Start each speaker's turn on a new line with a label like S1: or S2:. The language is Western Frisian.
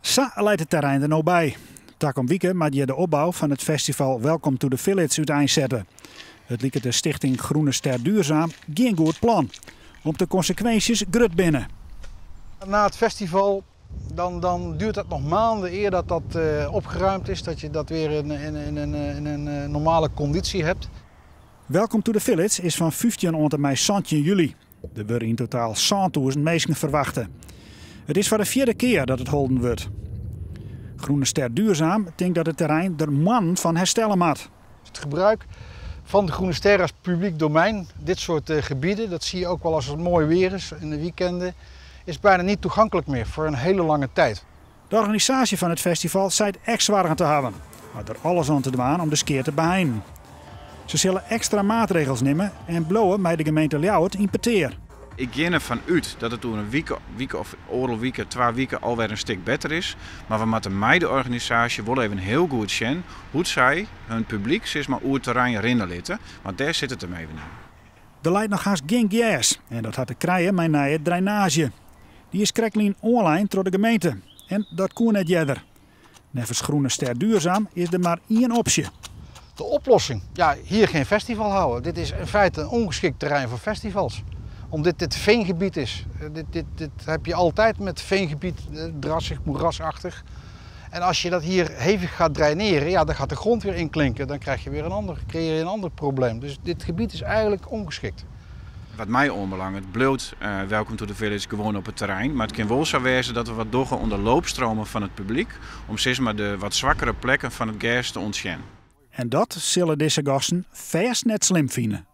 S1: Sa leit it terrein der no by. Takom wike moat hjir de opbou fan it festival Welcome to the Village úteinsette. It liket de stichting Groene Ster Duurzaam gjin goed plan, om't de konsekwinsjes grut binne.
S2: Na het festival dan, dan duurt dat nog maanden eer dat dat opgeruimd is, dat je dat weer in een normale conditie hebt.
S1: Welcome to the Village is fan 15 oant en mei 17 july. Der wurde yn totaal 7000 minsken ferwachte. It is foar de fjirde kear dat it holden wurdt. Groene Ster Duurzaam tinkt dat it terrein der moannen fan herstelle moat.
S2: Het gebruik van de Groene Ster als publiek domein, dit soort gebieden, dat zie je ook wel als het mooi weer is in de weekenden, is bijna niet toegankelijk meer voor een hele lange tijd.
S1: De organisaasje fan it festival seit ek soargen te hawwen, mar der alles oan te dwaan om de skea te beheinen. Se sille ekstra maatregels nimme en bliuwe mei de gemeente Ljouwert yn petear.
S3: Ik gean derfan út dat it oer in wike of oardel wike, 2 wike alwer in stik better is. Mar we moatte mei de organisaasje wol even hiel goed sjen hoe't sy hun publyk sis mar, oer it terrein rinne litte. Want dêr sit it him even yn.
S1: Der leit noch hast gjin gers en dat hat te krijen mei nije drainaazje. Dy is krektlyn oanlein troch de gemeente en dat koe net earder. Neffens Groene Ster Duurzaam is der mar ien opsje.
S2: De oplossing? Ja, hier geen festival houden. Dit is in feite een ongeschikt terrein voor festivals. Omdat dit veengebied is. Dit heb je altijd met veengebied, drassig, moerasachtig. En als je dat hier hevig gaat draineren, ja, dan gaat de grond weer inklinken. Dan krijg je weer een ander, creëer je een ander probleem. Dus dit gebied is eigenlijk ongeschikt.
S3: Wat my oanbelanget, bliuwt Welcome to the Village gewoan op it terrein. Mar it kin wol sa wêze dat we wat dogge oan de loopstromen fan it publyk. Om sis mar, de wat swakkere plakken fan it gers te ûntsjen.
S1: En dat sille dizze gasten fêst net slim fine.